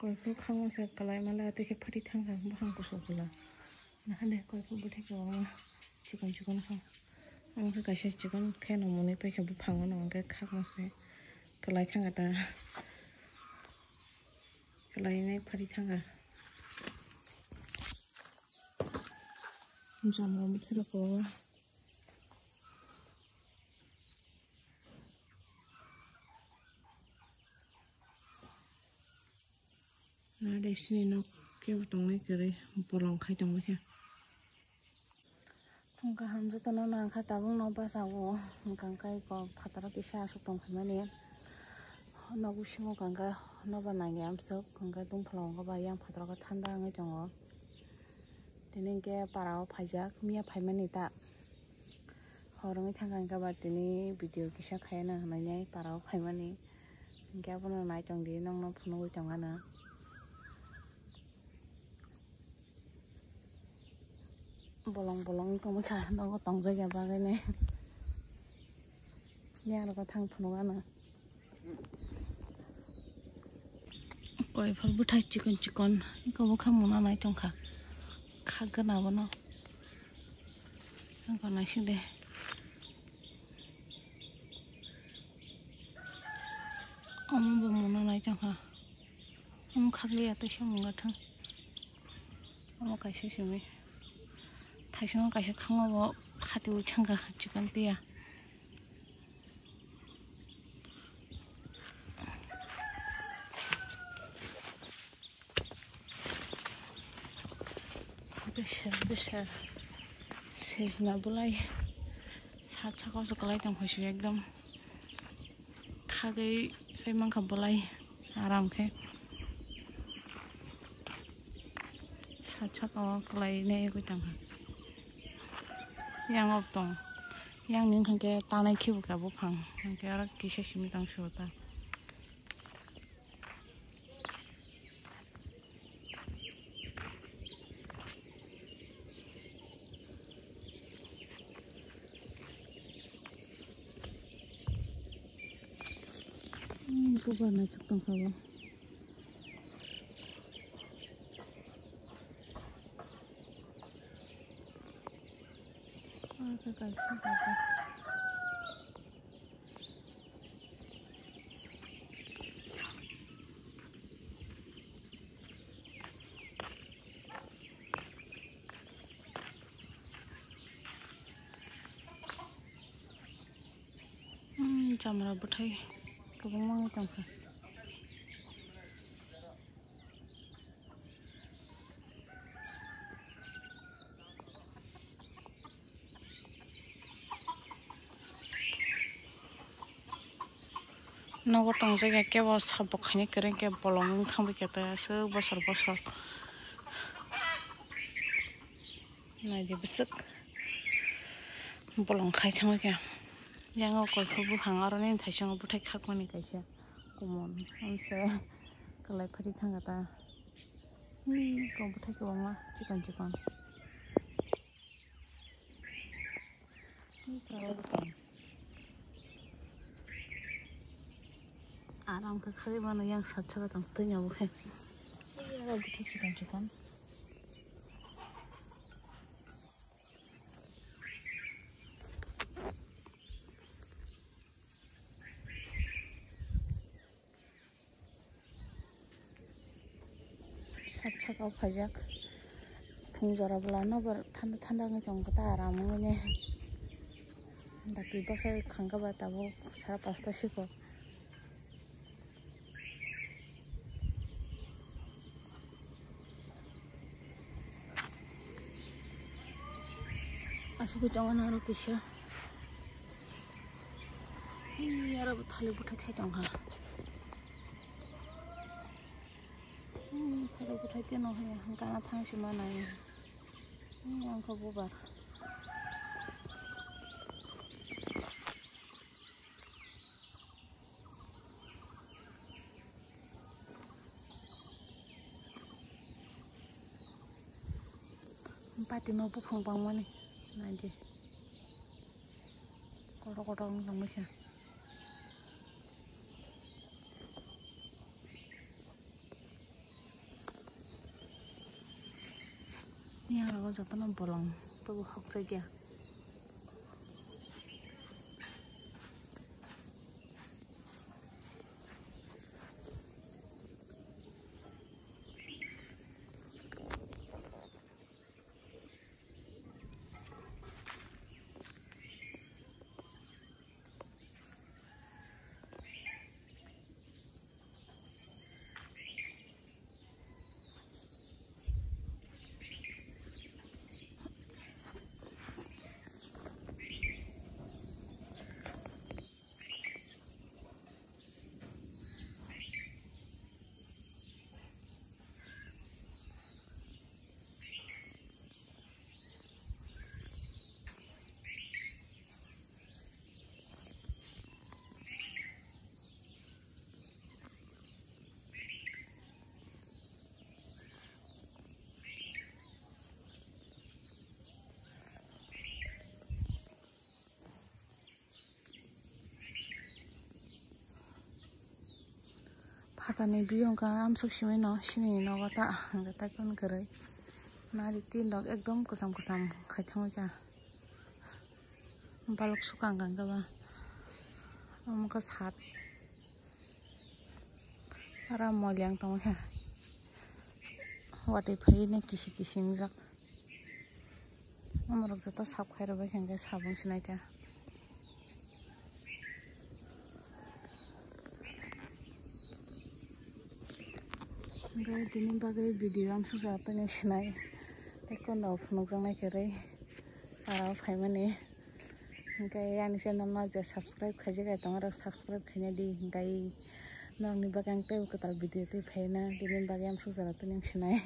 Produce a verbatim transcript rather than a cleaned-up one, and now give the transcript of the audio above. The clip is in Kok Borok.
Koiphuru khango se kwlai male atwi khe phati thangkha buphang kusu kula. Nahale koiphuru bwthai kwbangma chikon chikon kha. Omo khe kaisa chikon khe no mwnwi paikha buphango no hwnkhe khakma se kwlai thangkha ta. Kwlai nai phati thangkha. Jamra bwthai rok kwbangma. Nade sini nok kebo tongnai kwrwi bolong khai tongwi kha. Phung kaham jotono nang kha tabuk no bwskango hwnkha khe kok phataro kisa aswk tong phaimani. Nok bisingo hwnkha khe nobar nangya amswk hwnkha khe bumphalo hwnkha ba yang phataro khe thanda wngwi tongo. Tini hwnkhe para o phaijak miya phaimani ta. Hor wngwi thangkha hwnkhe ba tini video kisa khaina hwnwi para o phaimani. Hwnkhe abono nai tongdi, nokno phunugwi tongkha na. Bolong bolong wngwi tongkha, nogo tongjakya bagwi nai. Yang rogo thang phunuk ano. Koiphal bwthai chikon chikon, eko bokha mona nai tongkha. Khak gana bono. Ang ko naising de. Omo bo mona nai tongkha. Omo khakliya tei se mwnga thang. Omo kaisa simi. Thaisongo kaisa khango bo khatiui thangkha chikon tiya. Bwswk bwswk sejna bolai sat saka o se kwlai tongkha se ekdom khagwi sai mankha bolai aram khe sat saka o kwlai nai wngwi tongkha yang o tong yang ni wngkha khe tanai khibu kha buphang hwnkhe oro kisa simi tong se o ta. Bubar naisuk tongkha bo. Ah, khe kaisa kaisa. Hmm, chamra bwthai kwbangma wng tongkha. Nogo tongjakya kebo sabo khainai kwrwi khe bolong wng thangbai khe aswk bosor bosor. Naidi bwswk bolong khai thangbai khe. Yang o koiphur buphang aro nini thaisango bwthai khakmani kaisa kumon. Amse kwlai phari thangkha ta. Ui, kok bwthai kwbangma chikon chikon. Aram khe khaiwi mano yang sat saka tong twi abo khe. Ui, aro bwthai chikon chikon. Sat saka o phaijak. Phung jora bwla nobar thanda thanda wngwi tongo ta aram wngwi ne. Dati bwsai khangkha ba tabuk sara pasta sikok. Asugwi tongo na aro kisa. Ee, aro bo thalik bwthai thai tongkha. Hmm, thalik bwthai tei no hwnwi hwnka na thang si manai. Hmm, ang kha bubar. Pati no buphang bangmani naidi kotor kotor wng tongmani khe. Yang rogo jotono bolong, tobo hokjagya. Phatani biyong ka amsuk simi no sini nogo ta hwnkhe tai kon kwrwi. Nari tin rok ekdom kwcham kwcham khai thangwi kha. Balok swkang kang khe ba. Omo khe sat. Ara moilyang tongwi kha. Watwi phaiwi kisi kisi wngjak. Omorok joto sap khairok bai kha, hwnkhe sabung sinai ta. Hwnkhe tini bagwi video amsuk jora tini sinai. Tei kono phunukjaknai kwrwi aro phaimani. Hwnkhe ani channel no je subscribe khaijak ya tongo, subscribe khaina di. Hwnkhe norokni bagwi ang tei kwtal video twi phaina tini bagwi amsuk jora tini sinai.